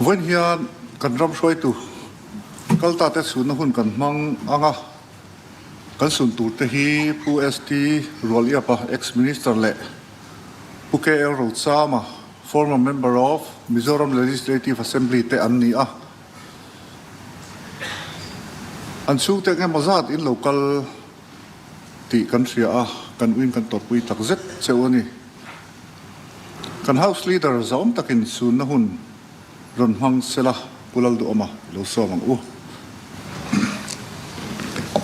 Vawiin hian kan ram hruaitu kal ta te sunna hun kan hmang ang a, kan sun tur te hi Pu ST Rualiapa, Ex-Minister leh Pu KL Rochama, former Member of Mizoram Legislative Assembly te an ni a. An chhungte engemaw zat in lo kal tih kan hria a, kan uin kan tawrhpui tak zet cheu a ni. Kan House Leader zahawm takin sunna hun rawn hmang sela Pu Lalduhawma i lo sawm ang u.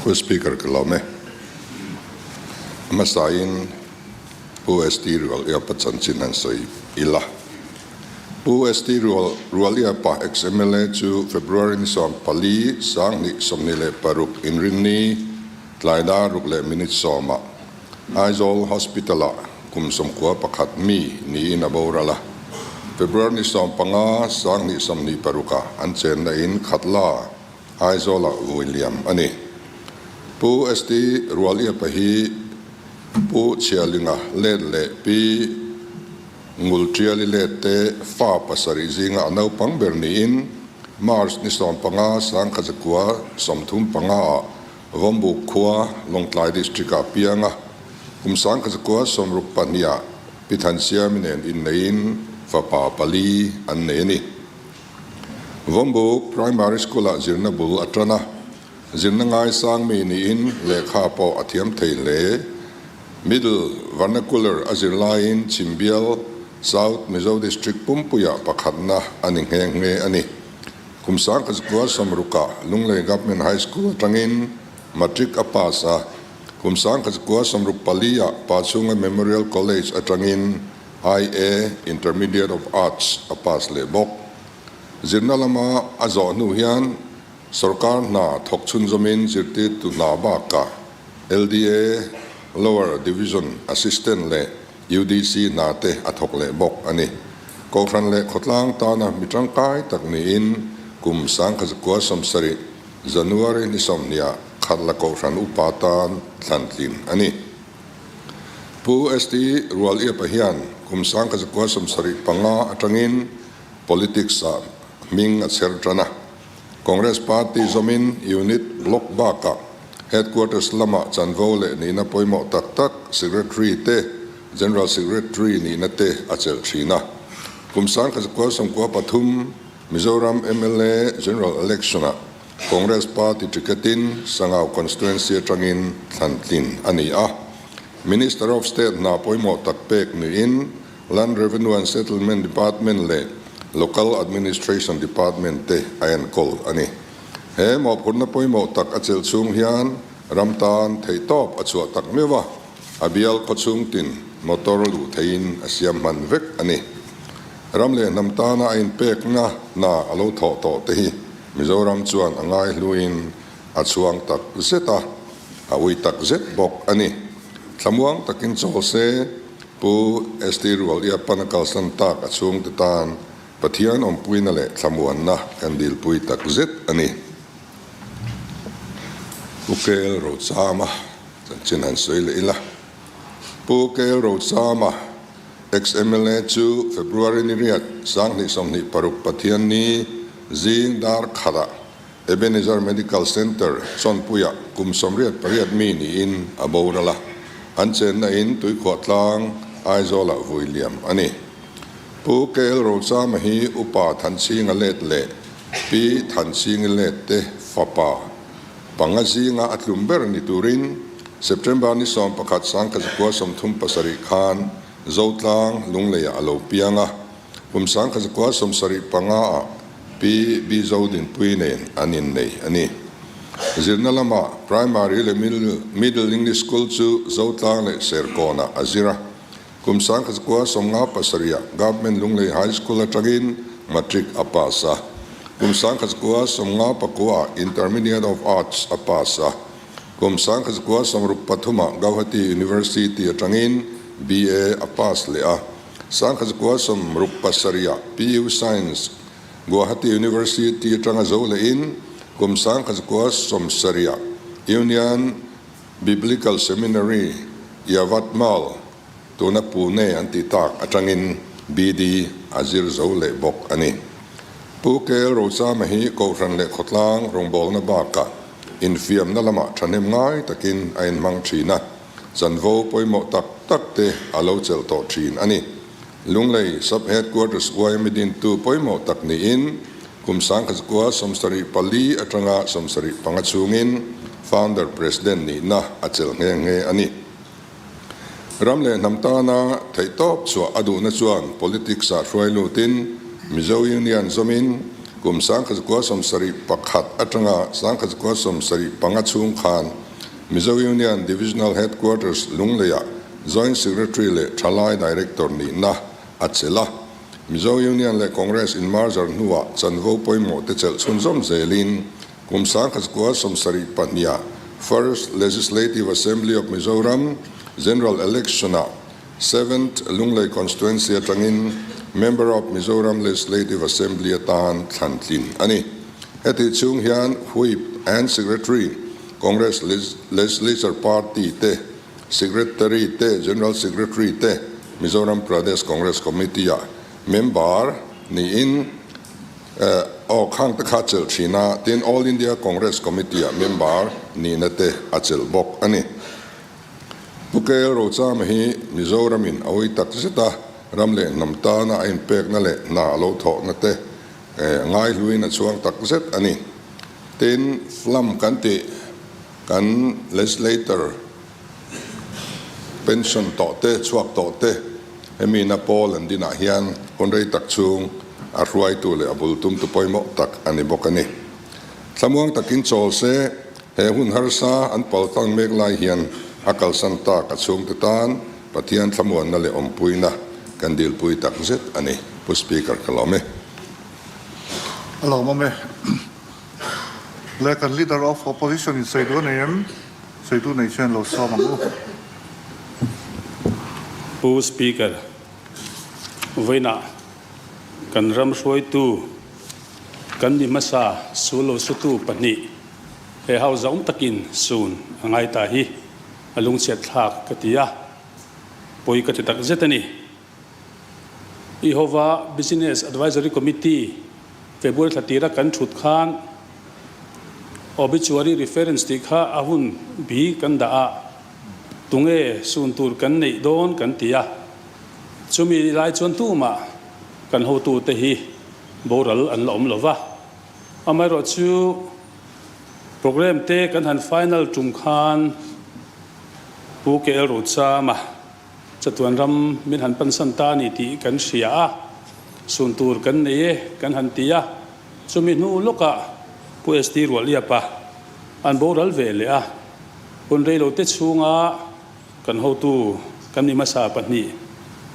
Pu Speaker ka lawm e. A hmasain Pu ST Rualiapa chanchin han sawi ila. Pu ST Rualiapa ex-MLA chu February ni 14, 2026 Inrinni tlaidar ruk leh minute sawmah Aizawl Hospital-ah kum 91 mi niin a boral a. February ni 15, 2026-ah an chenna in Khatla, Aizawlah vui liam a ni. Pu ST Rualiapa hi Pu Chhialinga let leh Pi Ngulṭiali let te fa pasarih zinga a naupang ber niin March ni 15, 1935-ah Vawmbuk khua Lawngtlai District-ah piang a, kum 1962-ah Pi Thansiami nen inneiin fapa pali an nei a ni. Vawmbuk Primary School-ah zirna bul a tan a, zirna ngaisang mi niin lehkha pawh a thiam thei hle. Middle Vernacular a zir laiin Chhimbial, South Mizo District pumpuiah pakhatna a ni nghe nghe a ni. Kum 1960-ah Lunglei Government High School atangin Matric a pass a, kum 1964-ah Pachhunga Memorial College atangin IA, Intermediate of Arts, a pass leh bawk. Zirna lama a zawh hnu hian sawrkar hna thawk chhunzawmin zirtirtu hna bakah LDA, Lower Division Assistant leh UDC hna te a thawk leh bawk a ni. Kohhran leh khawtlang tana mi tangkai tak niin kum 1970 January ni 20 Khatla Kohhran upa tan thlantlin a ni. Pu ST Rualiapa hian kum 1975 atangin politics-ah hming a chher tan a. Congress Party zawmin Unit Block bakah Headquarters lamah chanvo leh nihna pawimawh tak tak Secretary te, General Secretary nihna te a chelh thin a. Kum 1993 Mizoram mla General Election-ah Congress Party ticket-in Sangau Constituency atangin thlantlin a ni a. Minister of State hna pawimawh tak pek niin Land Revenue and Settlement Department leh Local Administration Department te a enkawl a ni. He mawhphurhna pawimawh tak a chelh chhung hian ram tan theihtawp a chhuah tak meuh a, a bial khawchhung tin motor luh theihin a siam hman vek a ni. Ram leh hnam tana a inpekna hna a lo thawh tawh te hi Mizoram chuan a ngaihluin a chhuang tak zet a, a ui tak zet bawk a ni. Thlamuang takin chawl se, Pu ST Rualiapan a kalsan tak a chhungte tan Pathian awmpuina leh thlamuanna kan dilpui tak zet a ni. Pu KL Rochama chanchin han sawi leh ila. Pu KL Rochama, ex-MLA chu February ni riat 2026 Pathianni zing dar khatah Ebenezer Medical Centre Chawnpuiah kum 88 mi niin a boral a, an chenna in Tuikhuahtlang, Aizawlah vui liam a ni. Pu KL Rochama hi Upa Thanchhinga let leh Pi Thanchhingi let te fapa panga zinga a tlum ber ni turin September ni 11 1937 khan Zotlang, Lungleiah a lo piang a. Kum 1975-ah Pi B Zodinpui nen an innei a ni. Zirna lamah Primary leh Middle English School chu Zotlang leh Serkawnah a zir a. Kum 1957-ah Government Lunglei High School atangin Matric a pass a. Kum 1959-ah Intermediate of Arts a pass a. Kum 1963-ah Gauhati University atangin BA a pass leh a. 1967-ah PU Science, Guwahati University atanga zo lehin kum 1970-ah Union Biblical Seminary, Yavatmal, tuna Pune an tih tak atangin BD a zir zo leh bawk a ni. Pu KL Rosama hi Kohhran leh khawtlang rawngbawlna bakah infiamna lamah thahnem ngai takin a inhmang thin a, chanvo pawimawh tak tak te a lo chelh tawh thin a ni. Lunglei Sub Headquarters yma dintu pawimawh tak niin kum 1974 atanga 75 chhungin Founder President nihna a chelh nghe nghe a ni. Ram leh hnam tana theihtawp chhuah a duhna chuan politics ah hruai lutin Mizo Union zawmin kum 1971 atanga 1975 chhung khan Mizo Union Divisional Headquarters Lungleiah Joint Secretary leh Thalai Director nihna a chelh a. Mizo Union leh Congress in merger hnuah chanvo pawimawh te chelh chhunzawm zelin kum 1972 First Legislative Assembly of Mizoram General Election-ah Seventh Lunglei Constituency atangin Member of Mizoram Legislative Assembly atan thlan tlin a ni. Hetih chhung hian Whip and Secretary, Congress Legislature Party te Secretary te, General Secretary te, Mizoram Pradesh Congress Committee-ah member niin aw khang te kha a chelh thin a, tin All India Congress Committee-ah member nihna te a chelh bawk a ni. Pu KL Rochama hi Mizoramin a ui tak zet a, ram leh hnam tana a inpekna leh hna a lo thawhna te ngaihluin a chhuang tak zet a ni. Tin, Flam kan tih kan legislator pension tawh te, chhuak tawh te hemi na pawl an dinah hian hun rei tak chhung a hruaitu leh a bul tumtu pawimawh tak a ni bawk a ni. Thlamuang takin chawl se, he hun harsa an pal tlang mek lai hian a kalsan tak a chhungte tan Pathian thlamuanna leh awmpuina kan dilpui tak zet a ni, Pu Speaker ka lawm e. A lawmawm e. Le kan Leader of Opposition in sawi duh a nei em? Sawi duh nei chuan lo sawm ang u. Pu Speaker, vawiinah kan ram hruaitu kan mi hmasa sul lo sutu pahnih he house awm takin sun a ngai ta hi a lungchhiat thlak ka ti a, pawi ka ti tak zet a ni. Ihova Business Advisory Committee February thla tira kan thut khan Obituary Reference tih kha a hun bi kan dah a, tunge sun tur kan neih dawn kan ti a. Chumi lai chuan tumah kan hotute hi boral an la awm lo va. Amaherawhchu programme te kan han final tum khan Pu KL Rochama, Chatuan ram min han pansan ta a ni tih kan hria a, sun tur kan nei e kan han ti a, chumi hnu lawkah Pu ST Ruahliapa an boral ve leh a, hun reilote chhunga kan hotu kan mi hmasa pahnih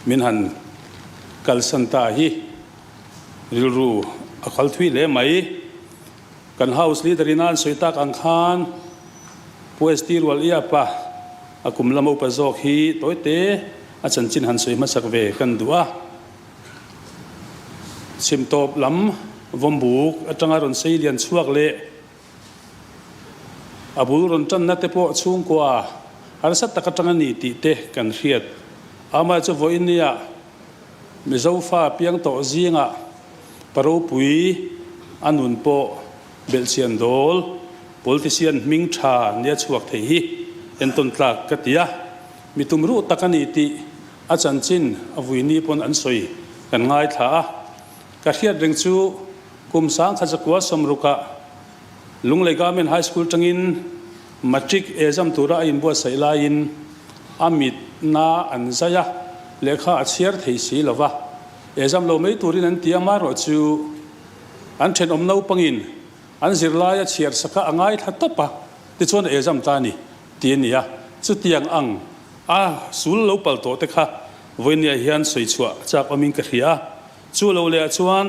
min han kalsan ta hi rilru a kal thui hle mai. Kan House Leader in a an sawi tak ang khan Pu ST Rualiapa a kum lama upa zawk hi tawite a chanchin han sawi hmasak ve kan duh a. Chhim tawp lam Vawmbuk atanga rawn sei lian chhuak leh a bul rawn tanna te pawh chhungkua harsa tak atang a ni tih te kan hriat. Amah chu vawiin nia Mizo fa piang tawh zingah Pa ropui a nun pawh belhchian dawl, politician hming tha nia chhuak thei hi entawn tlak ka ti a, mi tum ruh tak a ni tih a chanchin a vui ni pawn an sawi kan ngaithla a. Ka hriat reng chu kum 1960 ah Lunglei Government High School tangin Matric exam tura a inbuatsaih laiin a mit na an zai a, lehkha a chhiar thei si lova. Exam lo mai turin an ti a, marawh chu an thenawm naupangin an zirlaia chhiar saka a ngaithla tawp a, tichuan a exam ta a ni ti a ni a. Chutiang ang a sul lo pal tawh te kha vawinia hian sawi chhuah chak awmin ka hria a. Chu lo lehah chuan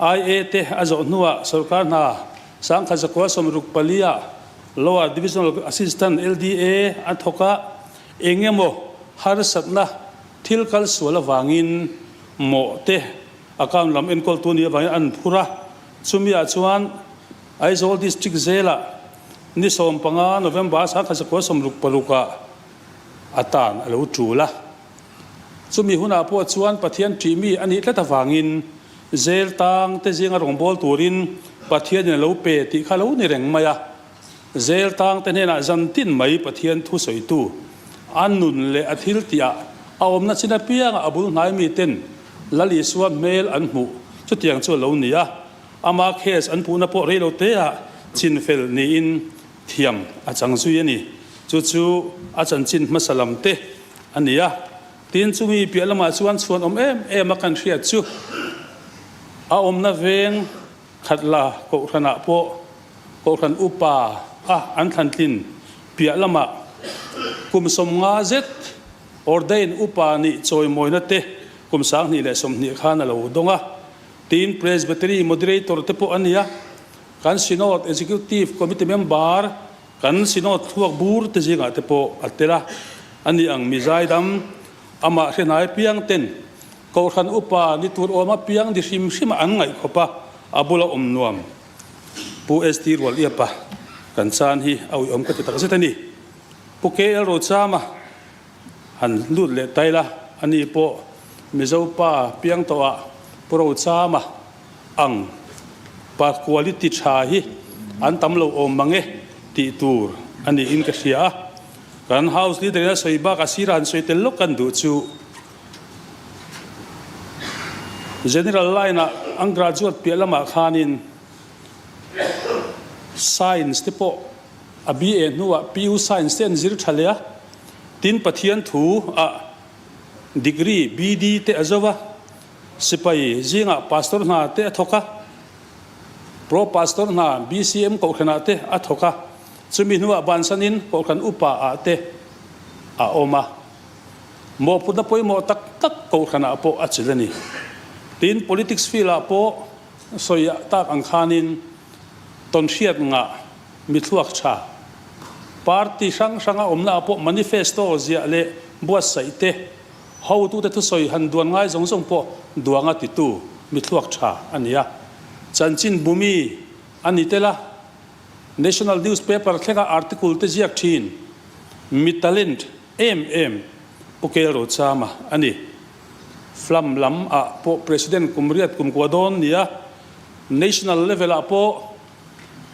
IA te a zawh hnuah sorkar hna 1964 ah Lower Divisional Assistant, LDA, a thawk a, eng emaw harsatna Thil kal sual avangin mawh te account lam enkawltu nih avangin an phur a, chumi ah chuan Aizawl District Jail-ah ni 15 November 1966 ah a tan a lo tul a. Chumi hunah pawh chuan Pathian ṭih mi a nih tlat avangin. Jail tang te zinga rawngbâwl turin Pathianin a lo pe tih kha lo ni reng mai a. Jail tang te hnenah zan tin mai Pathian thu sawitu a nun leh a thil tihah a awmna chin apiangah a bul hnai miten Lal Isua hmel an hmuh chutiang chu a lo ni a. Ama case an puhna pawh rei lo teah chinfel niin thiam a chang zui a ni. Chu chu a chanchin hmasa lam te a ni a. Tin, chumi piah lamah chuan chhuan awm em em a kan hriat chu a awmna veng khat la kohhranah pawh kohhran upa a an thlantlin piah lamah kum 50 zet ordain upa nih chawimawina te kum 2020 khan a lo dawng a. Tin, Presbytery Moderator te pawh a ni a, kan Synod Executive Committee member Kan Synod thluak bur te zingah te pawh a tel a, a ni ang mi zaidam, amah hrenai piang ten Kohhran upa ni tur awm apiang di hrim hrim a an ngaih khawp a, a bula awm nuam Pu ST Rualiapa kan chan hi a uiawm ka ti tak zet a ni. Pu KL Rochama han lut leh tail a, a ni pawh Mizo pa piang tawhah Pu Rochama ang pa quality tha hi an tam lo awm mang e tih tur a niin ka hria a. Kan House Leader in a sawi bak a sirah han sawi tel lawk kan duh chu General line ah an graduate piah lamah khanin Science te pawh a BA hnuah PU Science te an zir tha leh a, tin Pathian thu ah Degree BD te a zo a. Sipai zingah Pastor hna te a thawk a, Pro Pastor hna BCM kohhranah te a thawk a, chumi hnuah bansanin kohhran upa ah te a awm a. Mawhphurhna pawimawh tak tak kohhranah pawh a chilh a ni. Tin, politics field ah pawh sawi tak ang khanin tawnhriat ngah mithluak tha, party hrang hranga awmna ah pawh manifesto ziah leh buatsaih te, Hotute thusawi han duan ngai zawng zawng pawh duanga titu mi thluak tha a ni a. Chanchin bumi a ni tel a, National newspaper thlenga article te ziak thin mi talent em em Pu Kel Rochama a ni. Flam lam ah pawh President kum riat kum kua dawn ni a, National level ah pawh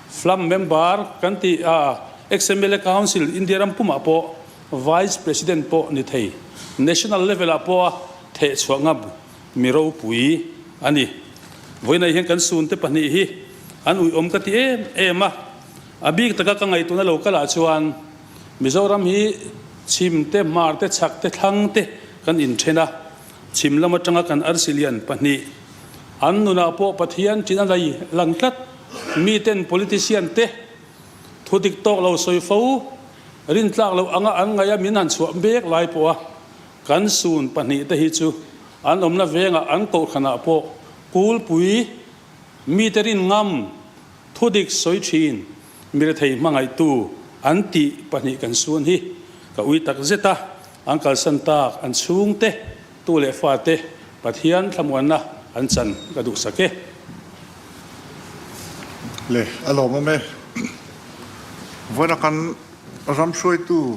Flam member kan tih a, ex-MLA Council India ram pumah pawh Vice President pawh ni thei, National level ah pawh a theh chhuah ngam mi ropui a ni. Vawiinah hian kan sunte pahnih hi an uiawm ka ti em em a, a bik taka ka ngaihtuahna lo kalah chuan Mizoram hi chhim te, hmar te, chhak te, thlang te kan inthen a, chhim lam atanga kan arsi lian pahnih an nunah pawh Pathian chin a lei lang tlat, miten politician te thu dik tawk lo sawi fo, Rintlak loh anga an ngaih a min han chhuah mek lai pawha kan sun pahnihte hi chu an awmna vengah an kohhranah pawh kulpui mite rin ngam thudik sawi thin mirethei hmangaihtu an tih pahnih kan sun hi ka ui tak zet a, an kalsan tak an chhungte tu leh fate Pathian thlamuanna an chan ka duhsak e. Le, a lawmawm e. Vawiina kan ram hruaitu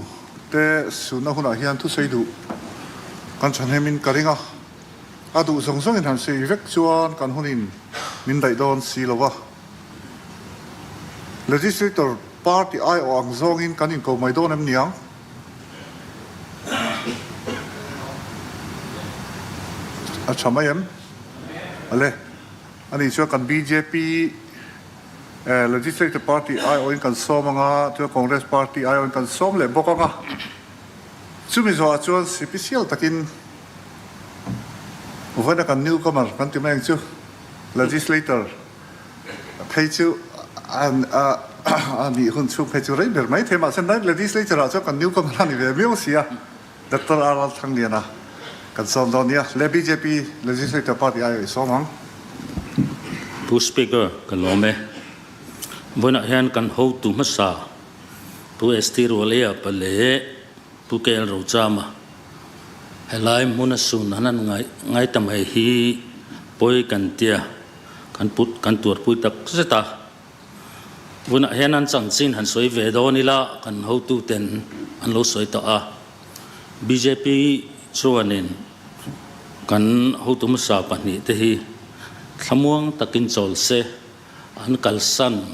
te sunna hunah hian thusawi duh kan thahnemin ka ring a, a duh zawng zawngin han sawi vek chuan kan hunin min daih dawn si lo va. Legislator party aiawh ang zawngin kan inko mai dawn em niang? A tha mai em? Ale, ani chuan kan bjp Legislative Party aiawhin kan sawm anga, chuan Congress Party aiawhin kan sawm leh bawk anga. Chumi zawhah chuan sipisial takin vawiina kan newcomer kan ti mai ang chu, Legislator phei chu a nih hun chhung phei chu rei ber mai thei mahse Legislature ah chuan kan newcomer a ni ve miau si a, Doctor RR Thangliana kan sawm dawn nia, le bjp Legislature Party aiawh i sawm ang. Pu Speaker, ka lawm e. Vawiinah hian kan hotu hmasa Pu ST Rualia pa leh Pu KL Rochama helai hmuna sun an han ngai ta mai hi pawi kan tia kan put kan tuarpui tak zet a. Vunah hian an chanchin han sawi ve dawn ila kan hotuten an lo sawi tawh a. Bjp chuanin kan hotu hmasa pahnih te hi. Thlamuang takin chawl se, an kalsan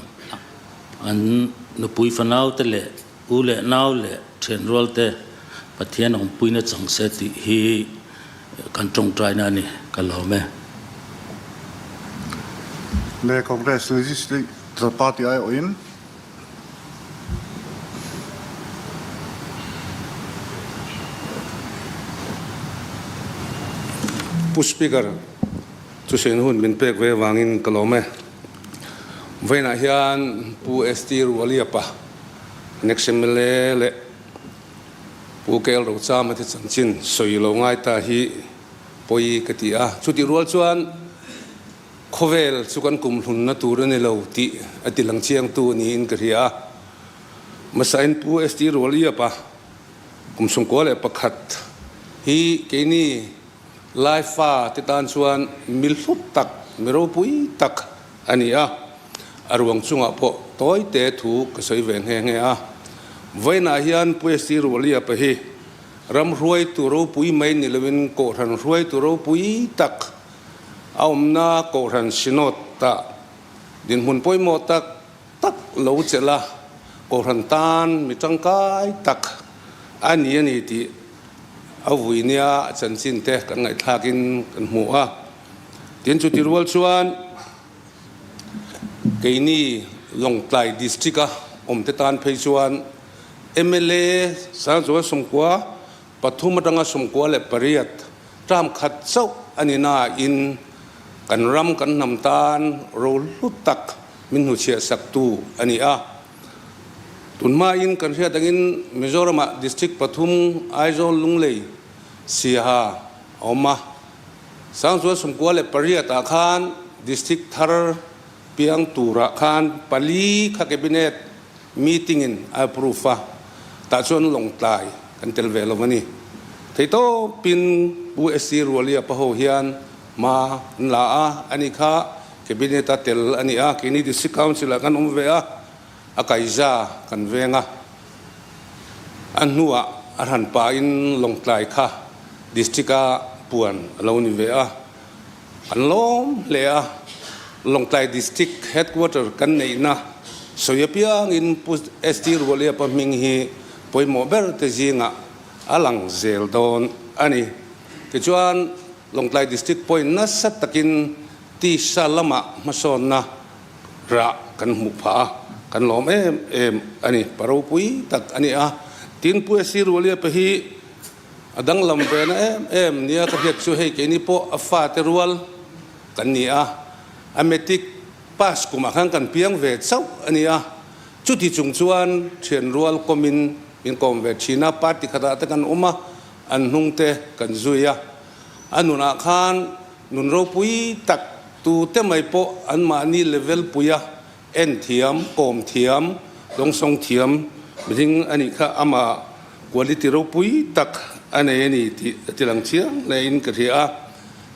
an nupui fanaute leh u leh nau leh thianrualte Pathian awmpuina chang se tih hi kan tawngtaina a ni, ka lawm e. Le Congress Legislature Party aiawhin. Pu Speaker, Chusain hun min pek ve avangin ka lawm e. Vawiinah hian Pu ST Rualiapa, Next mla leh Pu KL Rochama te chanchin sawi lo ngai ta hi pawi ka ti a. Chutih rual chuan khawvel chu kan kumhlunna tur a ni lo tih a ti lang chiangtu niin ka hria a. Hmasain Pu ST Rualiapa kum 91 hi keini Lai fa te tan chuan mi hlut tak, mi ropui tak a ni a, a ruang chungah pawh tawi te thu ka sawi ve nghe nghe a. Vawiinah hian Pu ST Rualiapa hi ram hruaitu ropui mai ni loin Kohhran hruaitu ropui tak a awmna Kohhran Synod-ah dinhmun pawimawh tak tak lo chelh a, Kohhran tan mi tangkai tak a ni a ni tih A vui nia a chanchin te kan ngaihthlakin kan hmu a. Tin, chuti rual chuan keini Lawngtlai District-a awmte tan phei chuan mla Sangzual 93 atanga 98 term khat chauh a ni nain kan ram kan hnam tan ro hlu tak min hnuchhiah saktu a ni a. Tunhmain kan hriat angin Mizoramah District pathum Aizawl, Lunglei, Siaha a awm a. Sangzual 98 ah khan District thar piang turah khan pali kha Cabinet meeting in a approve a, tah chuan Lawngtlai kan tel ve lo a ni. Theitawpin Pu SC Rualia paho hian hma an la a, ani kha Cabinet a tel a ni a, keini District Council ah kan awm ve a, a kaiza kan veng a, a hnuah a hran pahin Lawngtlai kha District a puan a lo ni ve a, kan lawm hle a, Lawngtlai District Headquarter kan neihna sawi apiangin Pu ST Rualiapa hming hi pawimawh ber te zingah a lang zel dawn a ni. Tichuan Lawngtlai District pawhin nasa takin Tisa lamah hmasawnna rah kan hmuh phah a, kan lawm em em a ni. Pa ropui tak a ni a, tin Pu SC Rualiapa hi a danglam ve na em em nia ka hriat chu hei keini pawh a fate rual kan ni a, a matric pass kumah khan kan piang ve chauh a ni a, chuti chung chuan thian rual kawmin min kawm ve thin a, party khatah te kan awm a, an hnung te kan zui a, a nunah khan Nun ropui tak tute mai pawh anmahni level puia en thiam, kawm thiam, dawngsawng thiam mihring a nih kha ama quality ropui tak a nei a ni tih a ti lang chiang hlein ka hria a.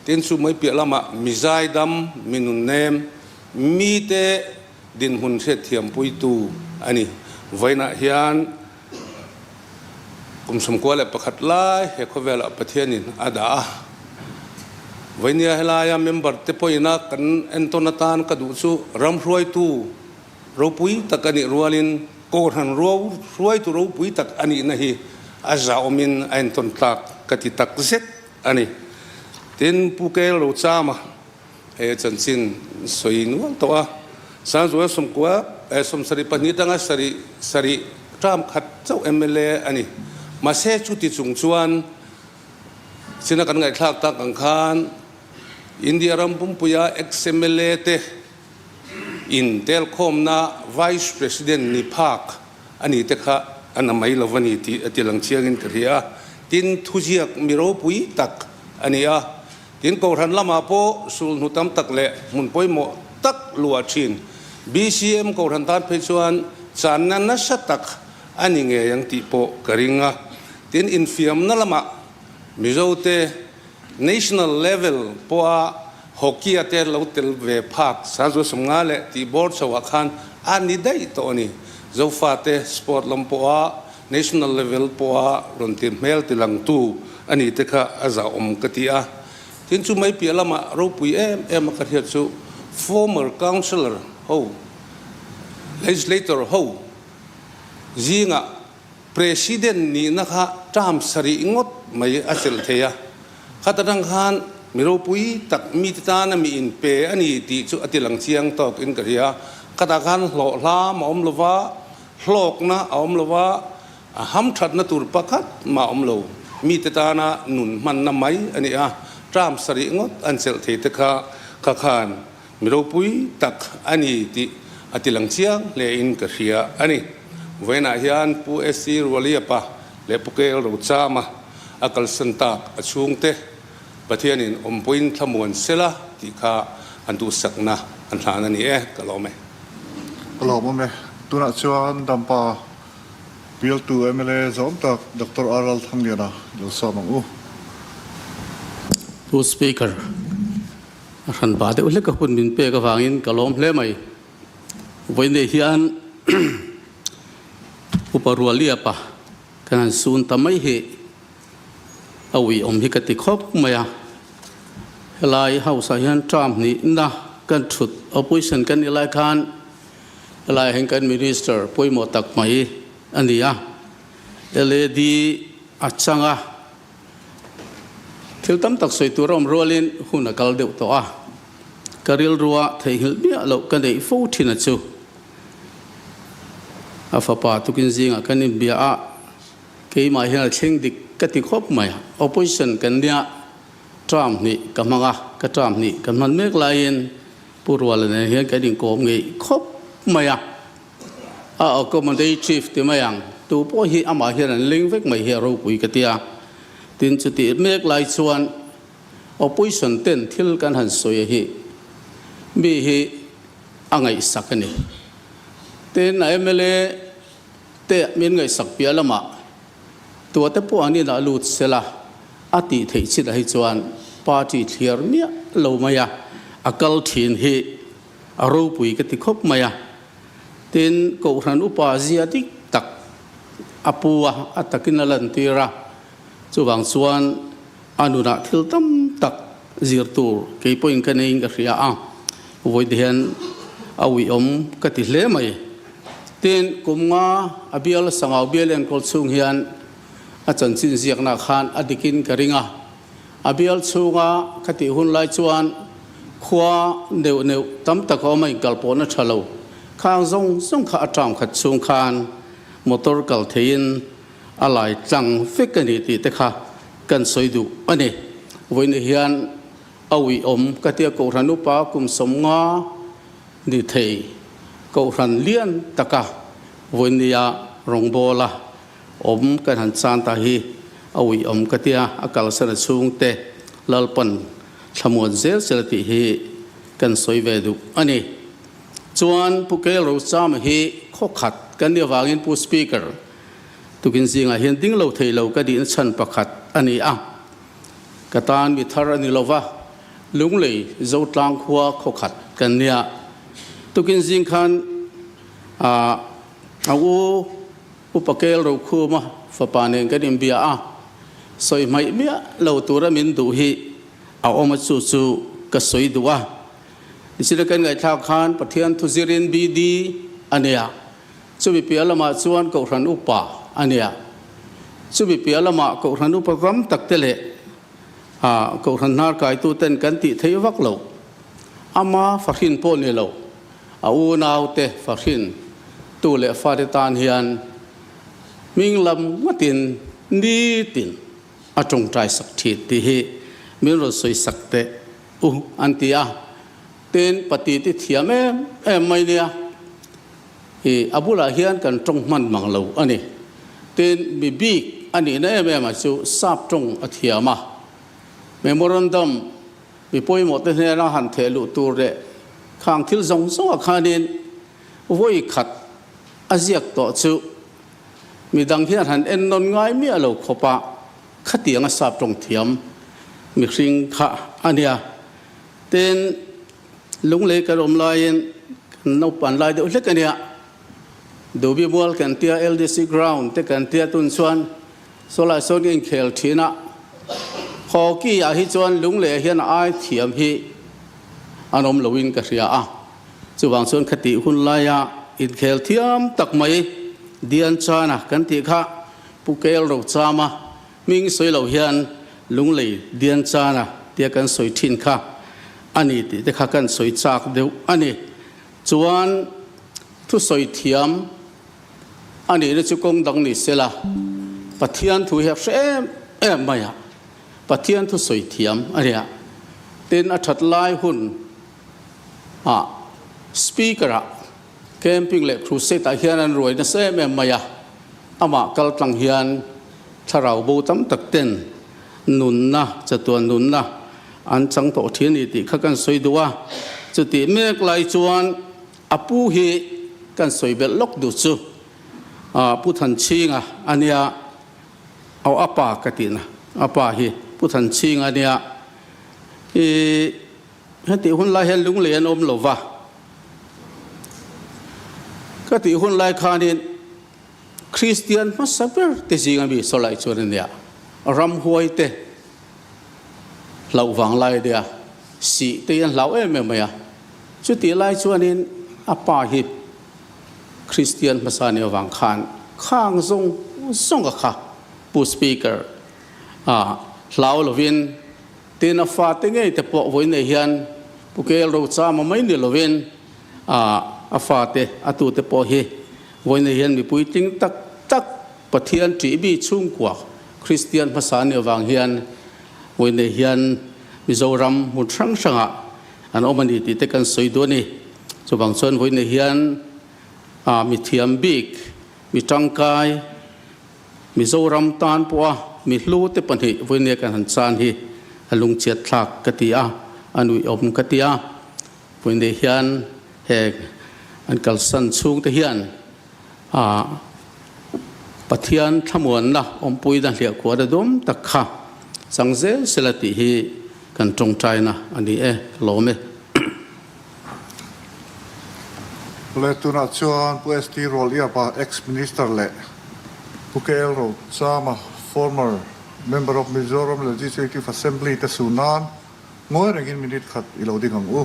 Tin, chu mai piah lamah mi zaidam, mi nunnem, mite dinhmun hriatthiampuitu a ni. Vawiinah hian Kum 91 lai he khawvelah Pathianin a dah a. Vainia helaia member te pawhina kan entawn atan ka duh chu ram hruaitu ropui tak a nih rualin Kohhran hruaitu ropui tak a nihna hi a zahawmin a entawn tlak ka ti tak zet a ni. Tin, Pu Kel Rochama He chanchin sawi nual tawh a, Sangzual 90 72 tanga sarih sarih term khat chauh mla a ni. Mahse chuti chung chuan china kan ngaihthlak tak ang khan India ram pumpuia ex-mla te in telkhawmna Vice President ni phak a ni te kha a na mai lo a ni tih a ti lang chiangin ka hria a. Tin, thuziak mi ropui tak a ni a. Tin, Kohhran lamah pawh sulhnu tam tak leh hmun pawimawh tak luah thin. BCM Kohhran tan phei chuan channa nasa tak a ni ngei ang tih pawh ka ring a. Tin, infiamna lamah Mizote National level pawha Hockey-a te lo tel ve phak Sanzu 50 leh tih bawr chhoah khan a ni daih tawh a ni. Zofate sport lam pawha National level pawha rawn ti hmel ti langtu a ni te kha a zahawm ka ti a. Tin chu mai piah lamah ropui em em a ka hriat chu former councillor ho, legislator ho zingah President nihna kha term sarih ngawt mai a chelh thei a, khat atang khan mi ropui tak mite tana mi inpe a ni tih chu a ti lang chiang tawk in ka hria. Khatah khan hlawh hlam a awm lo va, hlawkna a awm lo va, a hamthatna tur pakhat mah a awm lo. Mite tana nun hmanna mai a ni a, term sarih ngawt an chelh thei te kha kha khan Mi ropui tak a ni tih a ti lang chiang hle in ka hria a ni. Vawiinah hian Pu SC Rualiapa leh Pu KL Rochama a kalsan tak a chhungte Pathianin awmpuiin thlamuan sela tih kha an duhsakna an hlan a ni e, ka lawm e. Ka lawm awm e. Tunah chuan Dampa Bialtu mla zawm tak Doctor RL Thangliana lo sawm ang u. Pu Speaker, A hran pah deuh hlek a hun min pek avangin ka lawm hle mai. Vawiinei hian Upa Rualiapa kan han sun ta mai hi a uiawm hi ka ti khawp mai a. Helai house ah hian term hnihna kan thut opposition kan nih lai khan helai ah hian kan minister pawimawh tak mai a ni a. LAD a chang a. Thil tam tak sawi tur a awm rualin hun a kal deuh tawh a, ka rilrua theihnghilh miah loh ka neih fo thin a chu. A fapa tukin zingah kan inbia a, keimah hian a thleng dik ka ti khawp mai a, opposition kan nia term hnih ka hmang a, ka term hnih kan hman mek laiin Pu Ruala nen hian kan inkawm ngeih khawp mai a. A accommodative ti mai ang, tu pawh hi amah hian an ling vek mai hi a ropui ka ti a. Tin chutih mek lai chuan opposition ten thil kan han sawi a hi mi hi a ngaihsak a ni. Tin a mla te min ngaihsak piah lamah tuate pawh an inah lut sela a tih theih chinah hi chuan party thliar miah lo mai a, a kal thin hi a ropui ka ti khawp mai a. Tin, Kohhran upa zia dik tak a pu a, a takin a lantir a. Chuvang chuan a nunah thil tam tak zir tur kei pawhin ka neiin ka hria a, vawiin hian a uiawm ka ti hle mai. Tin, kum nga a bial Sangau bial enkawl chhung hian a chanchin ziakna khan a dikin ka ring a. A bial chhunga ka tih hun lai chuan khua neuh neuh tam tak a awm a, inkalpawhna tha lo khang zawng zawng kha a term khat chhung khan motor kal theiin a lai tlang vek a ni tih te kha kan sawi duh a ni. Vawiin hian a uiawm ka tia Kohhran upa kum 50 ni thei Kohhran lian taka vawiin nia rawngbawla Awm kan han chan ta hi a uih awm ka tia, a kalsan a chhungte Lalpan thlamuan zel sela tih hi kan sawi ve duh a ni. Chuan Pu Kel Rochama hi khawkhat kan nih avangin Pu Speaker tukin zingah hian ding lo thei lo ka dihna chhan pakhat a ni a. Ka tan mi thar a ni lova, Lunglei Zotlang khua khawkhat kan nia. Tukin zing khan a u Upa Kel Rokhuma fapa nen kan inbia a, sawi hmaih miah lo tura min duh hi a awm a chu chu ka sawi duh a. Nichina kan ngaihthlak khan Pathian thu zirin BD a nia, chumi piah lamah chuan Kohhran Upa a nia, chumi piah lamah Kohhran Upa ram tak te leh Kohhran hnar kaitu ten kan tih theih vak lo, ama fahrin pawh ni lo. A unaute fahrin tu leh fate tan hian hming lam ngatin nitin a tawngtai sak thin tih hi min rawn sawi sak teh u an ti a. Tin, pati ti thiam em em mai nia, i a bulah hian kan tawng hman mang lo a ni. Tin, mi bik a nihna em em ah chu sap tawng a thiam a, memorandum Mi pawimawh te hnena han theh luh tur leh khang thil zawng zawngah khanin vawi khat a ziak tawh chu mi dang hian han en nawn ngai miah lo khawpa khatiang a sap tawng thiam mihring kha a nia. Tin, lunglei kan awm laiin kan naupan lai deuh hlek a nia. Dubi mual kan tia, LDC ground te kan tia tun chuan Sawlai sawn ka inkhel thin a, Hockey ah hi chuan lunglei ah hian a ai thiam hi an awm loin ka hria a, chuvang chuan khatih hun laia inkhel thiam tak mai Dian Chana kan tih kha Pu Kel Rochama hming sawi lo hian Lunglei Dian Chana tia kan sawi thin kha a ni tih te kha kan sawi chak deuh a ni. Chuan thusawi thiam a nihna chu kawng dang ni sela, Pathian thu hi a hre em em mai a, Pathian thu sawi thiam a nia. Tin, a that lai hun ah Speaker ah camping leh crusade ah hian an ruai nasa em em mai a, amah kal tlang hian thlarau bo tam tak ten nunna, chatuan nunna an chang tawh thin a ni tih kha kan sawi duh a. Chutih mek lai chuan A pu hi kan sawi belh lawk duh chu Pu Thanchhinga a nia, aw a pa ka tihna, a pa hi Pu Thanchhinga a nia. I hetih hun lai hian lunglei an awm lo va, ka tih hun lai khanin Kristian hmasa ber te zinga mi sawlai chuan a nia, ramhuai te hlauh vang lai a nia, sih te hi an hlau em em mai a. Chutih lai chuanin a pa hi Kristian hmasa ni avang khan khang zawng zawng a kha Pu Speaker a hlau lovin tin a fate ngei te pawh vawi nei hian Pu Kel Rochama mai ni lovin a a fate a tute pawh hi vawi nei hian mipui tling tak tak Pathian ṭih mi chhungkua Kristian hmasa ni avang hian vawi nei hian Mizoram hmun hrang hrangah An awm a ni tih te kan sawi duh a ni. Chuvang chuan vawiin hian mi thiam bik, mi tangkai, Mizoram tan pawha mi hlu te pahnih vawiin kan han chan hi a lungchhiat thlak ka ti a, a nuihawm ka ti a. Vawiin hian heng an kalsan chhungte hian Pathian thlamuanna awmpuina hliahkhuara dawm tak kha chang zel sela tih hi kan tawngtaina a ni e, ka lawm e. Le tunah chuan Pu ST Rualiapa, Ex-Minister leh Pu KL Rochama, former Member of Mizoram Legislative Assembly te su nan Ngawi rengin minute khat i lo ding ang u.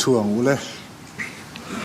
Thu ang u le.